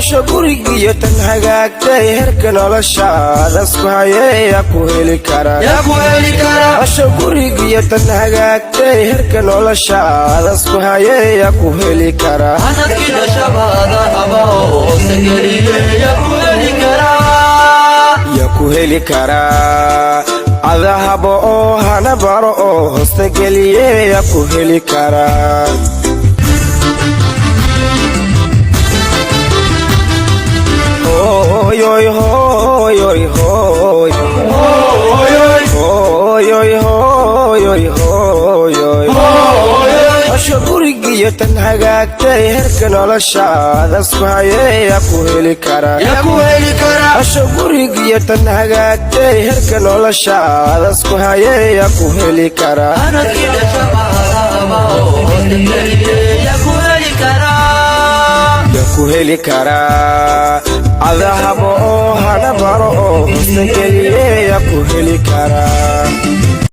Hosha gurigiyo tan hagaagtay, herka noloshaadasku haye, yaa ku heli karaa? Yaa ku heli kara? Hosha gurigiyo tan hagaagtay, herka noloshaadasku haye, yaa ku heli karaa? Hanadkii dhashabaada haba oo hoosta geliye, yaa ku heli karaa? Yaa ku heli karaa? Adahabo oo hana baro oo hoosta geliye, yaa ku heli karaa? Hooyoy, hooyoy, hooyoy, hooyoy, hooyoy, hooyoy. Hosha gurigiyo tan hagaagtay, herka noloshaadasku haye, yaa ku heli karaa? Yaa ku heli kara? Hosha gurigiyo tan hagaagtay, herka noloshaadasku haye, yaa ku heli karaa? Hanadkii dhashabaada haba oo hoosta geliye, yaa ku heli karaa? Yaa ku heli karaa? Adahabo oo hana baro oo hoosta geliye, yaa ku heli karaa?